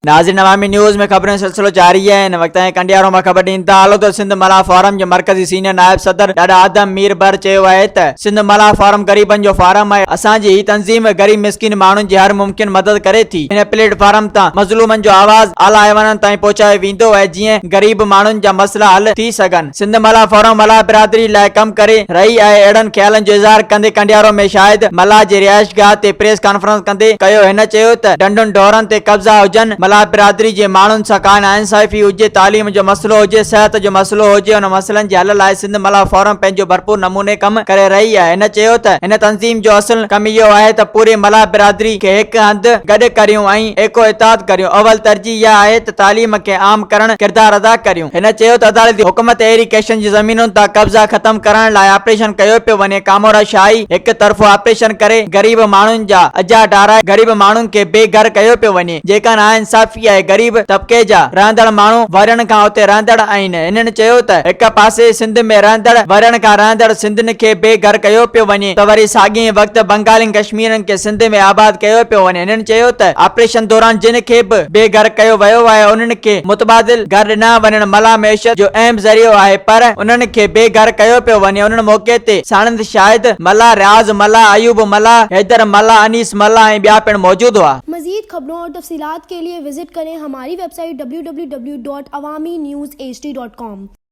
ناظرين عوامي نيوز ۾ خبرن جو سلسلو جاري آهي هن وقت تائين ڪنڊيارو مان خبر ڏين ٿا هلو ته سنڌ ملاح فورم جي مرڪزي سينيئر نائب صدر ڏاڏا آدم مير بر چيو آهي ته سنڌ ملاح فورم غريبن جو فورم آهي اسان جي هي تنظيم غريب مسڪين ماڻهن جي هر ممڪن مدد ڪري ٿي هن پليٽ فارم تان مظلومن جو آواز اعليٰ ايوانن تائين پهچايو ويندو آهي جيئن غريب ماڻهن جا مسئلا حل ٿي سگهن. سنڌ ملاح فورم ملاح برادري لاء ڪم ڪري رهي آهي اهڙن خيالن جو اظهار ڪندي ڪنڊيارو ۾ شاهد ملاح جي رهائشگاهه تي پريس ڪانفرنس ڪندي ڪيو هن چيو ته ڍنڍن ڍورن تي قبضا هجن ملاح برادري جي ماڻهن سان ڪا ناانصافي هجي تعليم جو مسئلو هجي صحت جو مسئلو هجي ان مسئلن جي حل لاء سنڌ ملاح فورم پنهنجو ڀرپور نموني ڪم ڪري رهي آهي هن چيو ته هن تنظيم جو اصل ڪم اهو آهي ته پوري ملاح برادري کي هڪ هنڌ گڏ ڪريون ۽ ايڪو اتحاد ڪريون اول ترجيح اها آهي ته تعليم کي عام ڪرڻ ڪردار ادا ڪريون. هن چيو ته عدالتي حڪم تي ايريگيشن جي زمينن تان قبضا ختم ڪرائڻ لاء آپريشن ڪيو پيو وڃي، ڪامورا شاهي هڪ طرفو آپريشن ڪري غريب ماڻهن جا اجها ڊاهرائي غريب ماڻهن کي بي گهر ڪيو پيو وڃي جيڪا ناانصافي آهي، غريب طبقي جا رهندڙ ماڻهو ورهين کان اتي رهندڙ آهن. هنن چيو ته هڪ پاسي سنڌ ۾ رهندڙ ورهين کان رهندڙ سنڌين کي بي گهر ڪيو پيو وڃي ته وري ساڳئي وقت بنگالين ڪشميرين کي سنڌ ۾ آباد ڪيو پيو وڃي. هنن چيو ته آپريشن دوران جن کي به بي گهر ڪيو ويو آهي انهن کي متبادل گهر ڏنا وڃڻ ملاح معيشت جو اهم ذريعو آهي پر انهن کي بي گهر ڪيو پيو وڃي انهن موقعي تي ساڻن شاهد ملاح، رياض ملاح، ايوب ملاح، حيدر ملاح، انيس ملاح ۽ ٻيا پڻ موجود هئا. مزيد خبرون اور تفصيلات کے لئے وزٽ کریں ہماری web site www.awamiNewsHD.com.